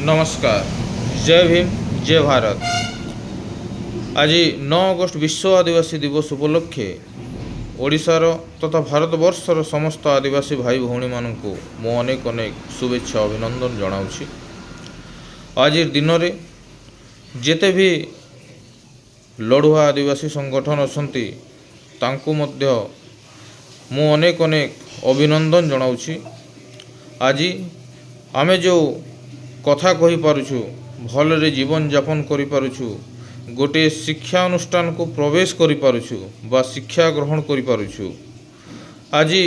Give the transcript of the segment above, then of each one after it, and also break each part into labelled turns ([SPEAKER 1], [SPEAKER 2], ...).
[SPEAKER 1] ନମସ୍କାର, ଜୟ ଭୀମ, ଜୟ ଭାରତ। ଆଜି 9 ଅଗଷ୍ଟ ବିଶ୍ୱ ଆଦିବାସୀ ଦିବସ ଉପଲକ୍ଷେ ଓଡ଼ିଶାର ତଥା ଭାରତବର୍ଷର ସମସ୍ତ ଆଦିବାସୀ ଭାଇ ଭଉଣୀମାନଙ୍କୁ ମୁଁ ଅନେକ ଅନେକ ଶୁଭେଚ୍ଛା ଅଭିନନ୍ଦନ ଜଣାଉଛି। ଆଜିର ଦିନରେ ଯେତେ ବି ଲଢ଼ୁଆ ଆଦିବାସୀ ସଂଗଠନ ଅଛନ୍ତି, ତାଙ୍କୁ ମଧ୍ୟ ମୁଁ ଅନେକ ଅନେକ ଅଭିନନ୍ଦନ ଜଣାଉଛି। ଆଜି ଆମେ ଯେଉଁ କଥା କହିପାରୁଛୁ, ଭଲରେ ଜୀବନଯାପନ କରିପାରୁଛୁ, ଗୋଟିଏ ଶିକ୍ଷା ଅନୁଷ୍ଠାନକୁ ପ୍ରବେଶ କରିପାରୁଛୁ ବା ଶିକ୍ଷା ଗ୍ରହଣ କରିପାରୁଛୁ, ଆଜି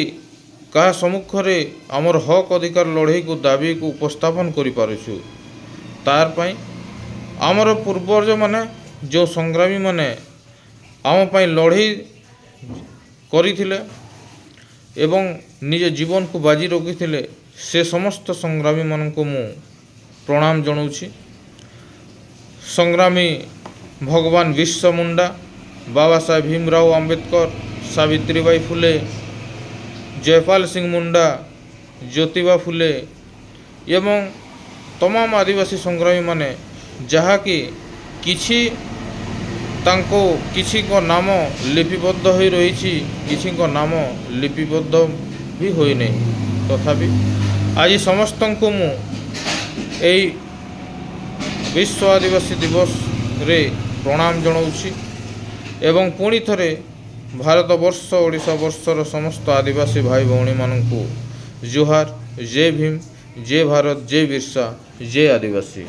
[SPEAKER 1] କାହା ସମ୍ମୁଖରେ ଆମର ହକ୍ ଅଧିକାର ଲଢ଼େଇକୁ, ଦାବିକୁ ଉପସ୍ଥାପନ କରିପାରୁଛୁ, ତାର ପାଇଁ ଆମର ପୂର୍ବଜମାନେ, ଯେଉଁ ସଂଗ୍ରାମୀମାନେ ଆମ ପାଇଁ ଲଢ଼େଇ କରିଥିଲେ ଏବଂ ନିଜ ଜୀବନକୁ ବାଜି ରଖିଥିଲେ, ସେ ସମସ୍ତ ସଂଗ୍ରାମୀମାନଙ୍କୁ ମୁଁ ପ୍ରଣାମ ଜଣାଉଛି। ସଂଗ୍ରାମୀ ଭଗବାନ ବିର୍ସା ମୁଣ୍ଡା, ବାବା ସାହେବ ଭୀମରାଓ ଆମ୍ବେଦକର, ସାବିତ୍ରୀବାଇ ଫୁଲେ, ଜୟପାଲ ସିଂ ମୁଣ୍ଡା, ଜ୍ୟୋତିବା ଫୁଲେ ଏବଂ ତମାମ ଆଦିବାସୀ ସଂଗ୍ରାମୀମାନେ, ଯାହାକି କିଛି ତାଙ୍କୁ କିଛିଙ୍କ ନାମ ଲିପିବଦ୍ଧ ହୋଇ ରହିଛି, କିଛିଙ୍କ ନାମ ଲିପିବଦ୍ଧ ବି ହୋଇନାହିଁ, ତଥାପି ଆଜି ସମସ୍ତଙ୍କୁ ମୁଁ ଏଇ ବିଶ୍ୱ ଆଦିବାସୀ ଦିବସରେ ପ୍ରଣାମ ଜଣାଉଛି। ଏବଂ ପୁଣି ଥରେ ଭାରତବର୍ଷ, ଓଡ଼ିଶା ବର୍ଷର ସମସ୍ତ ଆଦିବାସୀ ଭାଇ ଭଉଣୀମାନଙ୍କୁ ଜୁହାର, ଜୟ ଭୀମ, ଜୟ ଭାରତ, ଜୟ ବିର୍ସା, ଜୟ ଆଦିବାସୀ।